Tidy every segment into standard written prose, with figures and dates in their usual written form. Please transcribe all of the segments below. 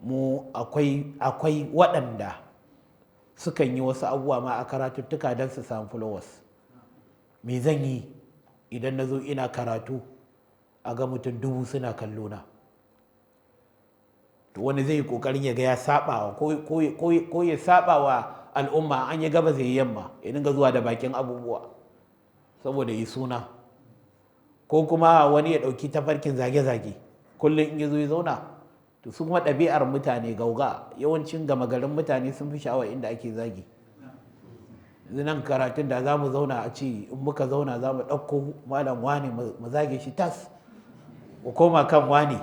Mu akwai waɗanda sukan yi wasu abubuwa ma a karatuttuka don su samu followers. Me zan yi idan na zo ina karatu a ga mutum 1000 suna kallo na? To wani zai yi kokarin ya ga ya sabawa ko ya sabawa al'umma, an yi gaba zai yi yamma, ya dinga zuwa da bakin abubuwa saboda yi suna. Ko kuma wani ya ɗauki tafarkin zage-zage kullum in ya zo ya zauna. To su kuma ɗabi'ar mutane gauga, yawancin gama garin mutane sun fi sha'awa inda ake zagi. Yanzu nan karatun da za mu zauna, a ce in muka zauna za mu ɗauko malam wani mu zage shi tas, mu koma kan wani,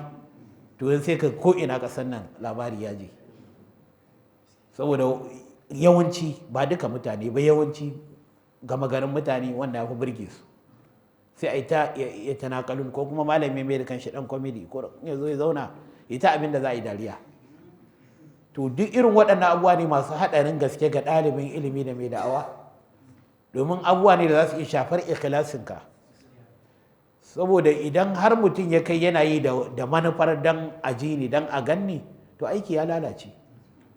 to yanzu sai ka ko ina ƙasar nan labari ya je. Saboda yawanci, ba duka mutane ba, yawanci gama garin mutane wanda ya fi burge su, sai a yi ta ya tanakalun. Ko kuma malami mai da kanshi dan comedy, ko ya zo ya zauna ya ta abin da za a yi dariya. To duk irin waɗannan abubuwa ne masu haɗarin gaske ga ɗalibin ilimi da mai da'awa, domin abubuwa ne da za su iya shafar ikhlasinka. Saboda idan har mutum ya kai yana yi da manufar dan aji ne, dan a ganni, to aiki ya lalace.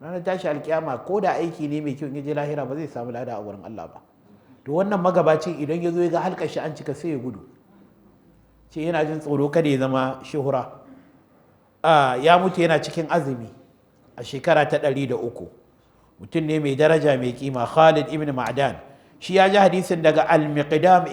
Ranar tashi alkiyama, ko da aiki ne mai kyau, in ya je lahira ba zai samu lada a wurin Allah ba. To wannan magabacin idan ya zo ya ga halkar shi an cika, sai ya gudu, ce yana jin tsoro kada ya zama shuhura. Ya mutu yana cikin azumi a shekara ta 103. Mutum ne mai daraja, mai kima, Khalid ibn Ma'dan. Shi ya ji hadisin daga Al-Miqdam.